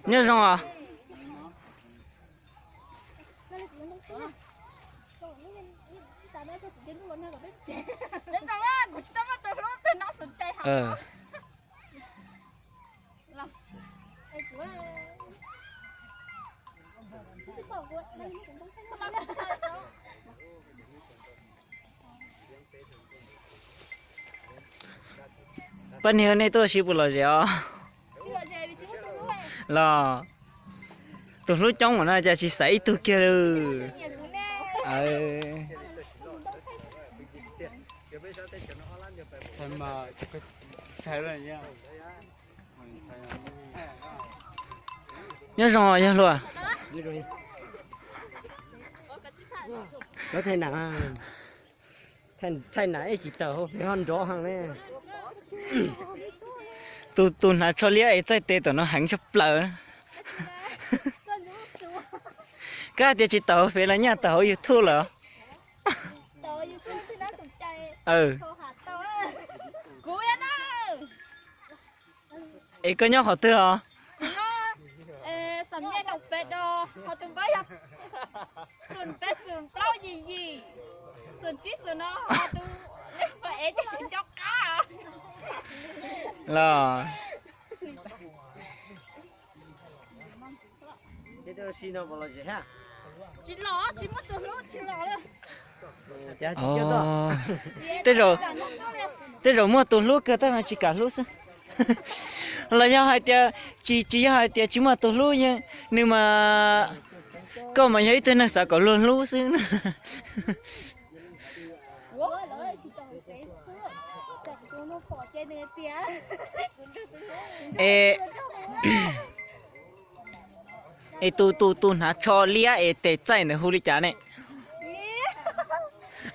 Nyob zoo os. Pab niag nej tuaj sib puas lom zem os? Los tus hlub coob mas no cas tsis xaiv ib tug kiag li. Nyob zoo yog hluas. Thaij nam ib tsis tawm hauv peb ho nrov heev ne. Tus, tus hnav tsho liab es txaij tes tom no heev tshaj plaws. Koj hais tias tsis tawm hauv Fev los nyaj tawm hauv YouTube lawm? Es koj nyob qhov twg os? Los tej zaum, tej zaum muaj tus hlub kawg tab mas tsis kam hlub xwb. Los yog hais tias, tsis, tsis yog hais tias tsis muaj tus hlub, nws mas, koj mas yog ib tug neeg xav kom luag hlub xwb. Es, es tus, tus, tus hnav tsho liab es tes txaij ntawd hu li cas ne?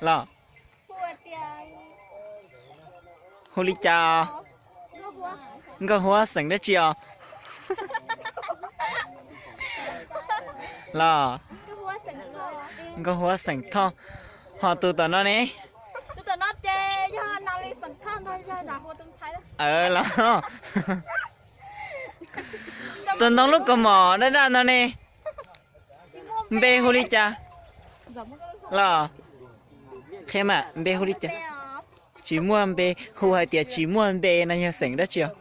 Los hu li cas? Nkauj Huab xeem dab tsi os? Los Nkauj Huab xeem Thoj. Ho tus tom no ne? Los tus ntoo lub kaus mom daj daj no ne? Npe hu li cas? Los qhia mas npe hu li cas? Tsis muaj npe, hu hais tias tsis muaj npe no yog xeem dab tsi os?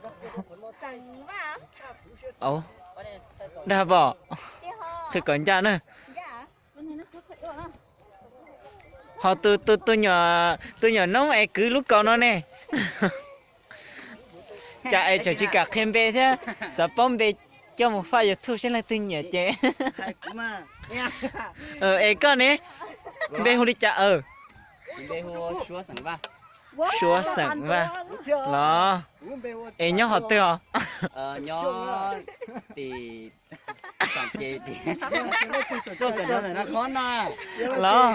Dag pom, qhia kom ncaj na. Ho tus, tus nyuam noob es kwv lub kaus no ne? Cas es tseem tsis kam qhia npe thiab, xav paub npe coj mus faj YouTube seb leej twg nyiam ces. Es koj ne? Npe hu li cas? Suav xeem Vaj los? Es nyob qhov twg os? Los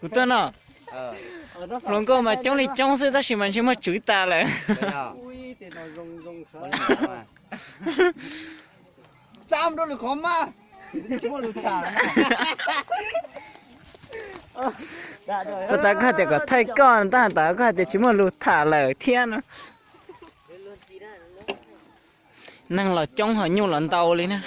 kuv tuaj no. Hluas nkauj mas coob li coob xwb tab sis mas ntshe muaj tswv tas lawm. Tab tom koj hais tias kom thaij koj, tab tom koj hais tias tsis muaj lus tham lawm thiab no. Neeg los coob ho nyuj los ntau li na.